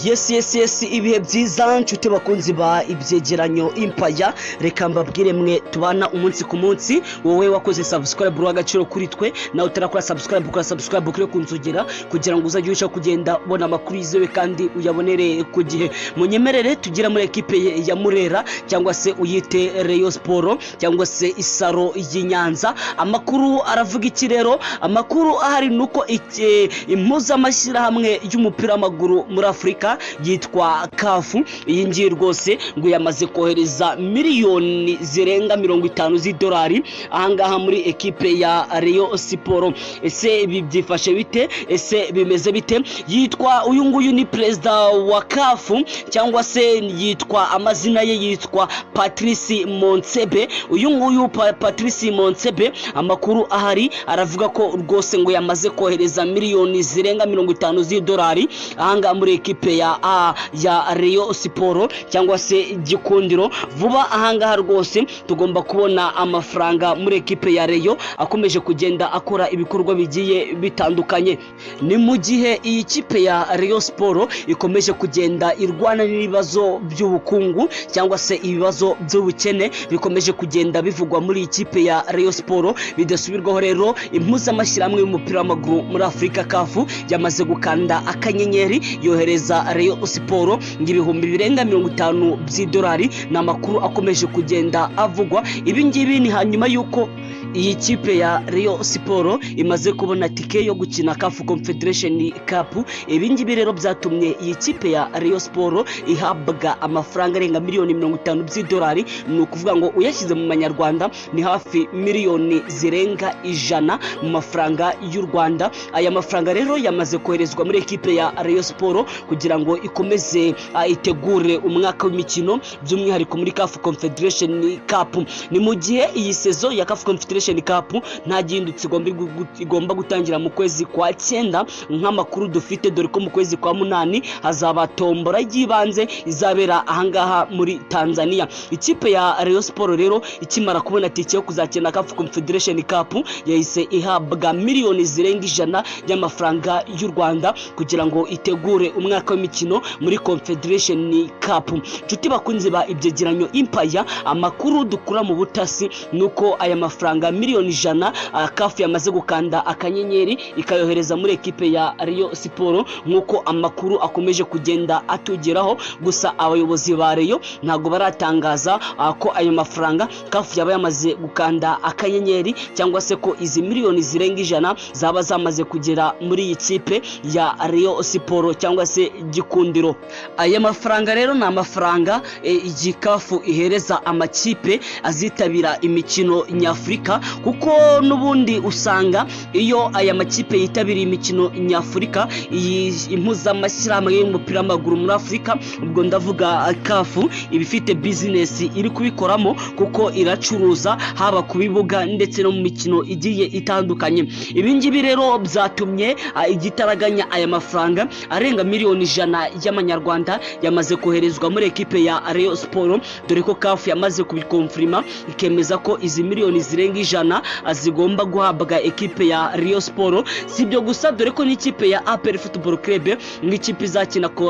Yes, ibihe byiza, nshuti bakunzi ba Ibyegeranyo Impaya. Reka mbabwire mwe tubana umunsi ku munsi, wowe wakoze subscribe w'agaciro kuri twe, nawe utarakora subscribe, ukora subscribe kuri ku nzogera kugira ngo uzajye urushaho kugenda ubona amakuru yizewe kandi uyabonere ku gihe. Munyemerere tugera muri ekipe ya Murera, cyangwa se uyite Rayon Sport, cyangwa se Isaro y'i Nyanza. Amakuru aravuga iki rero? Amakuru ahari ni uko impuzamashyirahamwe y'umupira w'amaguru muri Afurika yitwa CAF, iyi ngiyi rwose ngo yamaze kohereza miliyoni zirenga 50 z'idolari ahangaha muri ekipe ya Rayon Sport. Ese ibi byifashe bite? Ese bimeze bite? Yitwa, uyu nguyu ni perezida wa CAF, cyangwa se yitwa, amazina ye yitwa Patrice Motsepe. Uyu nguyu Patrice Motsepe, amakuru ahari aravuga ko rwose ngo yamaze kohereza miliyoni zirenga 50 z'idolari ahangaha muri ekipe ya Rayon Sport, cyangwa se Gikundiro. Vuba ahangaha rwose tugomba kubona amafaranga muri ekipe ya Rayon akomeje kugenda akora ibikorwa bigiye bitandukanye. Ni mu gihe iyi kipe ya Rayon Sport ikomeje kugenda irwana n'ibibazo by'ubukungu, cyangwa se ibibazo by'ubukene bikomeje kugenda bivugwa muri iyi kipe ya Rayon Sport bidasubirwaho. Rero impuzamashyirahamwe y'umupira w'amaguru muri Afurika, CAF, yamaze gukanda akanyenyeri, yohereza Rayon Sport ngo ibihumbi birenga 50 by'idolari. Ni amakuru akomeje kugenda avugwa. Ibi ngibi ni hanyuma y'uko iyi kipe ya Rayon Sport imaze kubona tike yo gukina CAF Confederation Cup. Ibi ngibi rero byatumye iyi kipe ya Rayon Sport ihabwa amafaranga arenga miliyoni 50 by'idolari. Ni ukuvuga ngo uyashyize mu manyarwanda ni hafi miliyoni zirenga 100 mu mafaranga y'u Rwanda. Aya mafaranga rero yamaze koherezwa muri ekipe ya Rayon Sport kugira ngo ikomeze itegure umwaka w'imikino, by'umwihariko muri CAF Confederation Cup. Ni mu gihe iyi saison ya CAF Confederation Cup nta gihindutse igomba gutangira mu kwezi kwa cyenda, nk'amakuru dufite, dore ko mu kwezi kwa munani hazaba tombora y'ibanze izabera ahangaha muri Tanzania. Ikipe ya Rayon Sport rero ikimara kubona tike yo kuzakina CAF Confederation Cup, yahise ihabwa miliyoni zirenga 100 y'amafaranga y'u Rwanda kugira ngo itegure umwaka w'imikino muri Confederation Cup. Nshuti bakunzi ba Ibyegeranyo Impaya, amakuru dukura mu butasi ni uko aya mafaranga miliyoni 100, CAF yamaze gukanda akanyenyeri ikayohereza muri ekipe ya Rayon Sport, nk'uko amakuru akomeje kugenda atugeraho. Gusa abayobozi ba Rayon ntabwo baratangaza ko ayo mafaranga CAF yaba yamaze gukanda akanyenyeri, cyangwa se ko izi miliyoni zirenga 100 zaba zamaze kugera muri iyi kipe ya Rayon Sport, cyangwa se Gikundiro. Aya mafaranga rero ni amafaranga iyi CAF ihereza amakipe azitabira imikino nyafurika, kuko n'ubundi usanga iyo aya makipe yitabiriye imikino nyafurika, iyi impuzamashyirahamwe y'umupira w'amaguru muri Afurika, ubwo ndavuga CAF, iba ifite business iri kubikoramo, kuko iracuruza haba ku bibuga ndetse no mu mikino igiye itandukanye. Ibi ngibi rero byatumye igitaraganya aya mafaranga arenga miliyoni 100 y'amanyarwanda yamaze koherezwa muri ekipe ya Rayon Sport, dore ko CAF yamaze kubikonfirima, ikemeza ko izi miliyoni zirenga 100 zigomba guhabwa ekipe ya Rayon Sport. Si ibyo gusa, dore ko n'ikipe ya APR Football Club, nk'ikipe izakina ku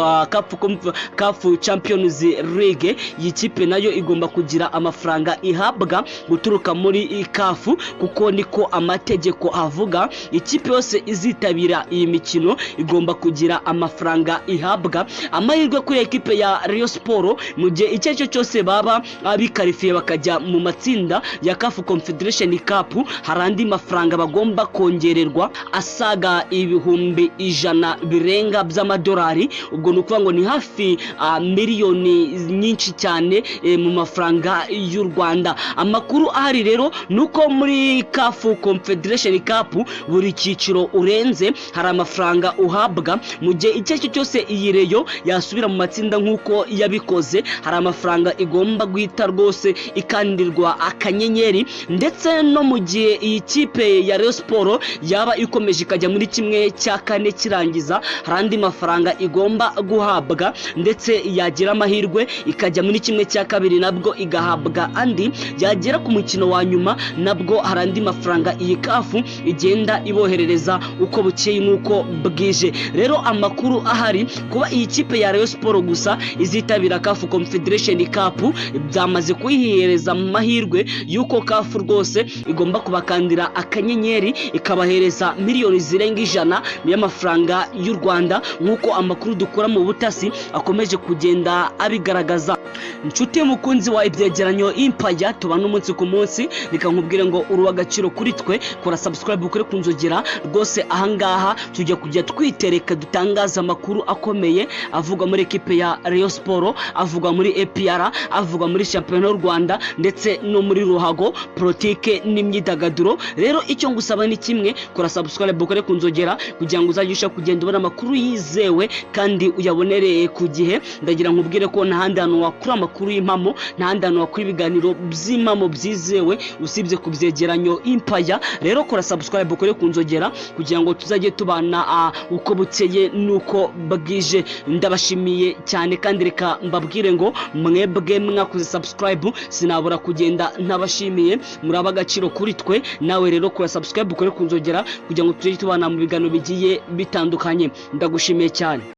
CAF Champions League, iyi kipe nayo igomba kugira amafaranga ihabwa guturuka muri CAF, kuko niko amategeko avuga. Ikipe yose izitabira iyi mikino igomba kugira amafaranga ihabwa. Amahirwe kuri ekipe ya Rayon Sport, mu gihe icyo ari cyo cyose baba bikarifiye bakajya mu matsinda ya CAF Confederation Cup, hari andi mafaranga bagomba kongererwa asaga 100,000 birenga by'amadolari. Ubwo ni ukuvuga ngo ni hafi miliyoni nyinshi cyane mu mafaranga y'u Rwanda. Amakuru ahari rero ni uko muri CAF Confederation Cup buri cyiciro urenze hari amafaranga uhabwa. Mu gihe icyo ari cyo cyose iyi Rayon yasubira mu matsinda nk'uko yabikoze, hari amafaranga igomba guhita rwose ikandirwa akanyenyeri, ndetse Ndetse no mu gihe iyi kipe ya Rayon Sport yaba ikomeje ikajya muri 1/4 kirangiza, hari andi mafaranga igomba guhabwa, ndetse yagira amahirwe ikajya muri 1/2 nabwo igahabwa andi, yagera ku mukino wa nyuma nabwo hari andi mafaranga iyi CAF igenda iboherereza uko bukeye n'uko bwije. Rero amakuru ahari, kuba iyi kipe ya Rayon Sport gusa izitabira CAF Confederation Cup byamaze kuyihereza amahirwe y'uko CAF rwose igomba kubakandira akanyenyeri ikabahereza miliyoni zirenga 100 y'amafaranga y'u Rwanda, nk'uko amakuru dukura mu butasi akomeje kugenda abigaragaza. Inshuti mukunzi wa Ibyegeranyo Impaya, tubana umunsi ku munsi, reka nkubwire ngo uri uw'agaciro kuri twe. Kora subscribe, ukore ku nzogera rwose. Ahangaha tujya kujya twitereka dutangaza amakuru akomeye avugwa muri ekipe ya Rayon Sport, avugwa muri APR, avugwa muri shampiyona y'u Rwanda, ndetse no muri ruhago, politike n'imyidagaduro. Rero icyo ngusaba ni kimwe: kora subscribe, ukore ku nzogera kugira ngo uzajye usha kugenda ubona amakuru yizewe kandi uyabonereye ku gihe. Ndagira nkubwire ko nta handi hantu wakura amakuru y'impamo, nta handi hantu wakura ibiganiro by'impamo byizewe usibye ku Byegeranyo Impaya. Rero kora subscribe, ukore ku nzogera kugira ngo tuzajye tubana uko bukeye n'uko bwije. Ndabashimiye cyane, kandi reka mbabwire ngo mwebwe mwakoze subscribe sinabura kugenda ntabashimiye, muri ab'agaciro kuri twe. Nawe rero kora subscribe, ukore ku nzogera kugira ngo tujye tubana mu biganiro bigiye bitandukanye. Ndagushimiye cyane.